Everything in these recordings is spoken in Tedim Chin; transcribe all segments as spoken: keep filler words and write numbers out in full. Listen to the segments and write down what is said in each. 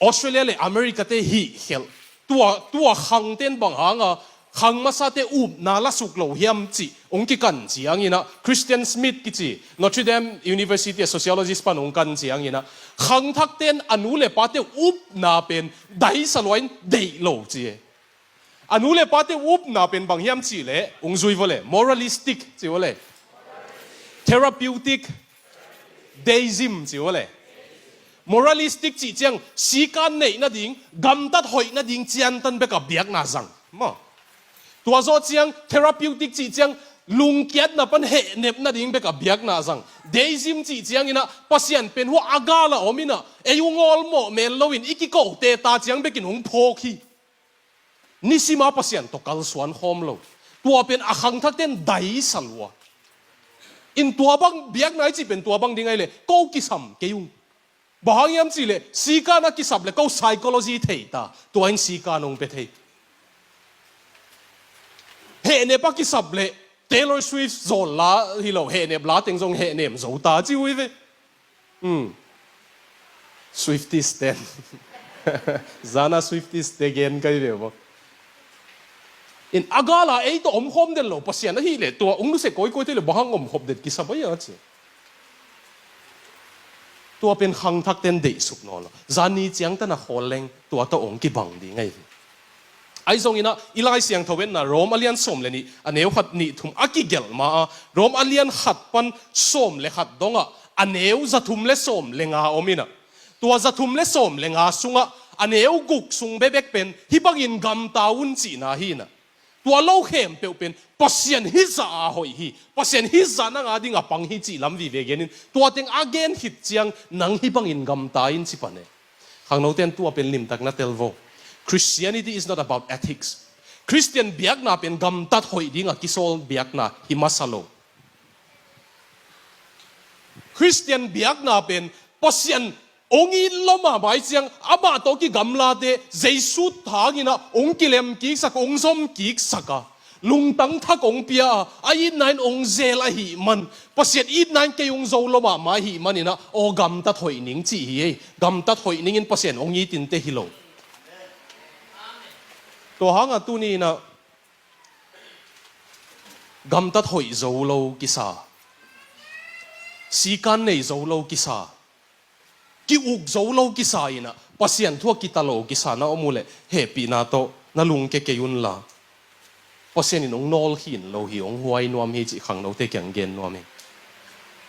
Australia le America te hih khelh. Tua, tua khangten bang hanga khang masate upna la suk lo hiam cih hong kikan cianginah Christian Smith kici Notre Dame University a sociologist pan hong kan cianginah khangthakten a nu le pate upna pen daisa lua in deih lo ci e. A nu le pate upna pen bang hiam cih leh hong zui vua le, moralistic ci vua le, therapeutic, deism ci vua le. Moralistic cih ciang sikan neih nading, gamtat hoih nading ciantan bek a biakna zang maw. Tua zawh ciang therapeutic cih ciang lungkiatna pan hehnep nading bek a biakna zang. Deism cih cianginah Pasian pen hua a gala om inah ei hong awlmawh mel loin i kikohte ta ciang bekin hong phawk hi. Nisima Pasian tawh kalsuan khawm lo. Tua pen a khangthakten daisa lua. In tua bang biakna i cih pen tua bang ding ahi leh ko kisam kei ung. Bang hang hiam cih leh sikan a kisap leh ko psychology thei ta, tua in sikan hong pia thei. Hehnep a kisap leh Taylor Swift zawl la hi lo, hehnep la teng zong hehnem zo ta ci uh hi ve. Hmm. Swifties ten. Zana Swifties te gen kai ve maw. In a gala ei tawh omkhawm den lo Pasian ahih leh tua hong nusia kawikawi te le bang hang omkhop den kisam ahi a ci. Tua pen khangthakten deihsuk nawn lo. Zani ciangtan a khawl leng tua tawh hong kibang ding ahi ve. Ahi zonginah i Lai Siangtho etna Rom a lian sawm le nih a neu khat nih thum a kigelh ma a, Rom a lian khat pan sawm le khat dongah a neu za thum le sawm le nga om inah, tua za thum le sawm le nga sungah a neu guk sung bekbek pen hih bangin gamta un cihna hi inah, tua lo khempeuh pen Pasian hih zah a hoih hi, Pasian hih zah nang a ding a pang hi cih lam vive genin tua teng a gen khit ciang nang hih bangin gamta in ci pan e. Khangnote in tua pen limtak na tel vo. Christianity is not about ethics. Christian biakna pen gamtat hoih ding a kisawl biakna hi masa lo. Christian biakna pen Pasian hong it lua mahmah ciang amah tawh kigamlate Jesu thanginah hong kilemkiksak, hong zomkiksak a, lungtang thak hong pia a, a itna in hong zel ahih man, Pasian itna in kei hong zo lua mahmah ahih maninah aw gamtat hoih ning cih hi ei. Gamtat hoih ningin Pasian hong itinte hi lo. Tua hanga tuni inah gamtat hoih zo lo kisa, sikan nei zo lo kisa, ki-uk zo lo kisa inah Pasian thu a kita lo kisa na om uh leh hehpihna tawh na lungke kei unla, Pasian in hong nawlkhin lo hi, hong huai nuam hi cih khangnote kiang gen nuam hi.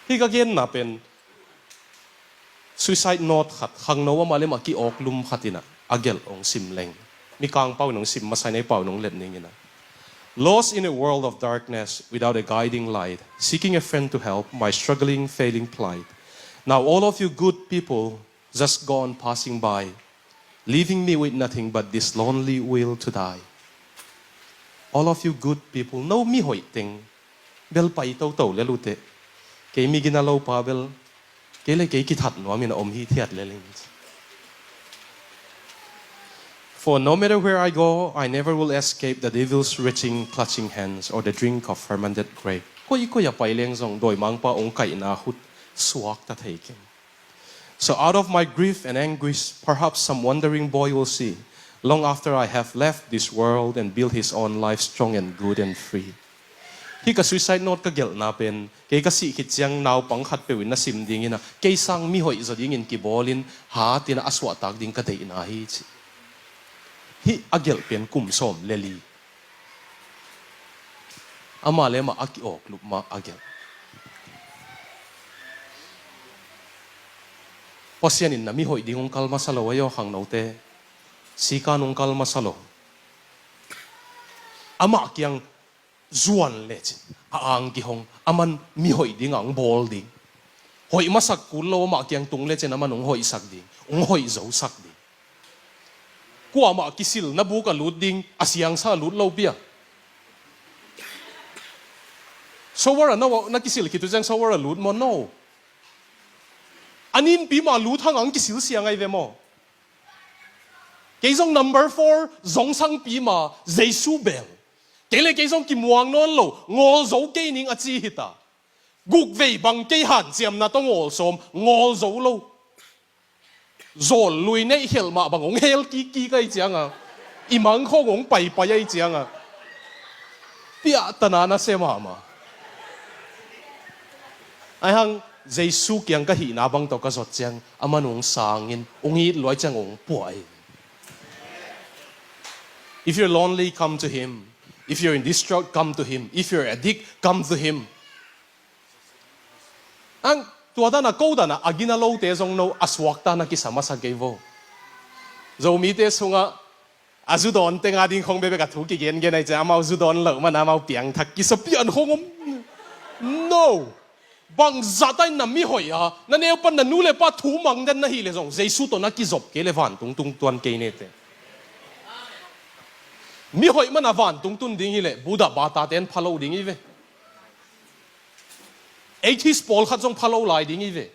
Hih ka genna pen suicide note khat, khangno amah le amah ki-awk lum khat inah a gelh hong sim leng. Mikang pau in hong sim masa in ei pau in hong let ning inah. Lost in a world of darkness, without a guiding light, seeking a friend to help my struggling, failing plight. Now all of you good people just gone passing by, leaving me with nothing but this lonely will to die. All of you good people, no mihoih teng bel pai toto lel uh teh. Kei migina lopa bel kei le kei kithat nuam inah om hithiat lel ing. For no matter where I go, I never will escape the devil's reaching, clutching hands or the drink of fermented grape. Koikoi a pai leng zong dawimangpa hong kaihna hut suakta thei keng. So out of my grief and anguish, perhaps some wandering boy will see, long after I have left this world, and build his own life strong and good and free. Hih ka suicide note ka gelhna pen kei ka sih khit ciang naupang khatpeuh in na sim ding inah kei sang mihoih zaw dingin kibawlin hatin a suahtak ding ka deihna hi ci. Hih a gelh pen kum sawm le li. Amah le amah a ki-awk lup mah a gelh. Pasian in na mihoih ding hong kal masa lo ahi aw khangnote. Sikan hong kal masa lo. Amah kiang zuan lecin a ang kihong, aman mihoih dingah hong bawl ding. Hoih masak kul lo amah kiang tung lecin aman hong hoihsak ding, hong hoih zosak ding. Kuamah kisil na buk a lut ding, a siangsa a lut lo pia. Shower a na, na kisil khit uh ciang shower a lut maw? No. A ninpi mah lut hang ang kisil siang ahi ve maw? Kei zong number four zong sangpi mah Jesu bel. Kei le kei zong kimuang nawn lo, ngawl zo kei ning a ci hita. Guk vei bang kei hanciamna tawh ngawl sawm, ngawl zo lo. Zawl lui neih khelh mah bang hong hel kikkik ahi cianga, i mangkhawng hong paipai ahi cianga, piahtana na se mahmah. Ahi hang Jesu kiang ka hihna bang tawh ka zot ciang, aman hong sangin, hong it luai ciang hong puah hi. If you're lonely, come to him. If you're in distraught, come to him. If you're addict, come to him. Ang tua dana, ko dana, a gina lote zong no, a suakta na kisa masa kei vo. Zomite sungah a zu dawn tenga ding khong bekbek a thu kigengen ahi ciang, amau zu dawn loh mana amau piangthak kisa pian khong om. No. Bangzah ta in na mihoih a, na neu pan na nu le pa thu mang den na hih le zong, Jesu tawh na kizop kei le vantung tung tuan kei nete. Mihoih mana vantung tun ding hi le, Buddha bata ten pha lo ding hi ve. Atheist pawlkhat zong pha lo lai ding hi ve.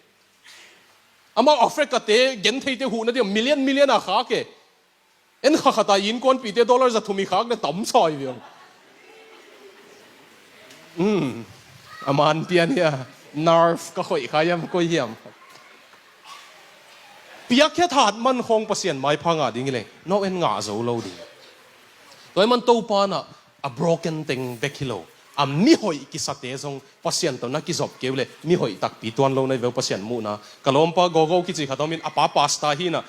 Amau Africa te, gentheite huhna ding, million, million a khak e. En kha khata innkuanpihte dollar za thum i khak le tam sa hi viang. Hmm. A man pian hia, nerve ka khoih kha hiam, koi hiam. Piakkhiat hat man khawng Pasian maipha ngah ding hi leng, no en ngah zo lo ding. Tua hi man Topa na a broken teng bek hi lo, a mihoih kisate zong Pasian tawh na kizop kei uh le, mihoih takpi tuan lo na hi ve uh Pasian muhna. Ka lawmpa Gogo kici khat om in, a pa pastor hi na,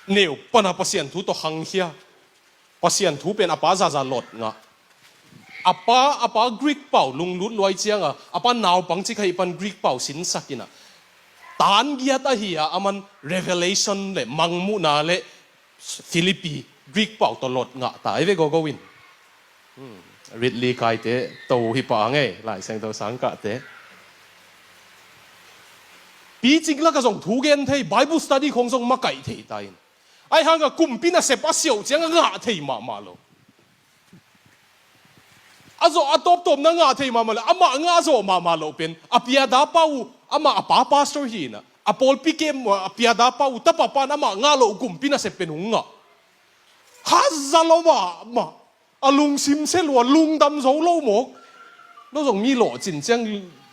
neu pana Pasian thu tawh khangkhia. Pasian thu pen a pa zaza lot ngah. A pa, a pa Greek pau lunglut luai cianga, a pa naupang ci kha hi pan Greek pau sinsak ina, tan giat ahi a, aman revelation le mangmuhna le Philippi Greek pau tawh lot ngah ta hi ve Gogo in. Hmm, Ridley kaite to hi pah a ngei, Lai Siangtho sangkahte. Picing laka zong thu gen thei, Bible study khong zong makaih thei ta in. Ahi hanga kumpi nasep a siauh ciang a ngah thei mahmah lo. A zawh a tawptawp na ngah thei mahmah lo, amah ngah zawh mahmah lo pen. A piada pa uh, amah a pa pastor hi na, a pawlpi kem uh, a piada pa uh, tapa pan amah ngah lo kumpi nasep pen hong ngah. Haza lo mahmah. A lungsim se lua, lungdam zo lo mawk. No zong mi lawhcin ciang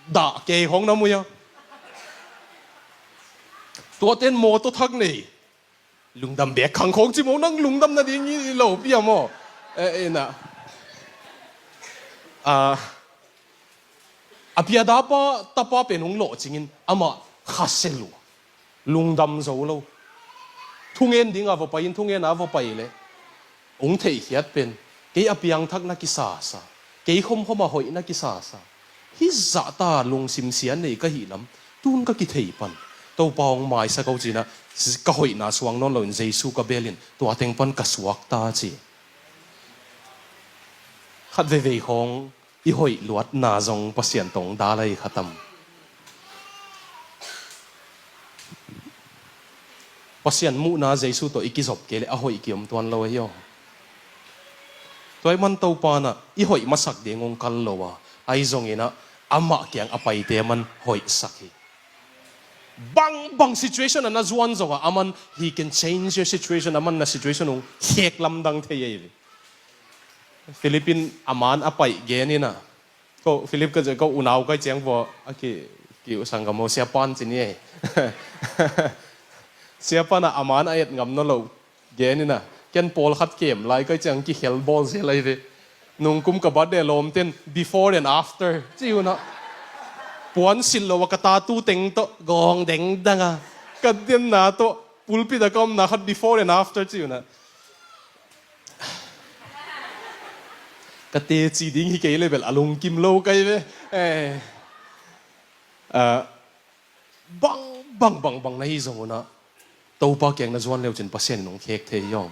dah kei hong na mui a. Tuaten mawtaw thak nei. Lungdam bek khang khong ci maw, nang lungdam nading i lo pia maw? Eh, eh, na. Ah, a piada pa, tapa pen hong lawhcingin amah kha se lua. Lungdam zo lo. Thungen dinga va pai in, thungen a va pai le. Hong theihkhiat pen, kei a piangthak na kisasa, kei khomkhom a hoih na kisasa. Hih zahta lungsim sia nei ka hih lam, tun ka kithei pan. Topa hong maisak ho cina, ka hoihna suang nawn loin Jesu ka belin, tua teng pan ka suakta ci. Khat veivei khawng, i hoih luatna zong Pasian tong dal ahi khatam. Pasian muhna Jesu tawh i kizop kei le a hoih kiom tuan lo ahi aw. Tua hi man Topa na i hoih masak ding hong kal lo a, ahi zongin ah amah kiang a paite man hoihsak hi. Bangbang situation a na zuan zongah aman, he can change your situation, aman na situation hong khek lamdang thei ahi ve. Philip in a man a paih gen in ah, ko Philip ka zia, ko unau kai ciang vua a ki, ki usang ka mo, siapan ci ni ei. Siapan ah a man a et ngam nawn lo gen in ah, ken pawlkhat kem lai kai ciang kikhel bawl zel ahi ve. Nungkum ka birthday lawmten before and after ci un ah, puan silh lo a ka tatu teng tawh gawng dengdang a, ka denna tawh pulpit a ka omna khat before and after ci un ah. Ka teci ding hi kei le bel a lungkim lo kai ve. Eh. Ah, bang, bang, bang, bang na hi zong un ah, Topa kiang na zuan leu cin Pasian in hong khek thei hi aw.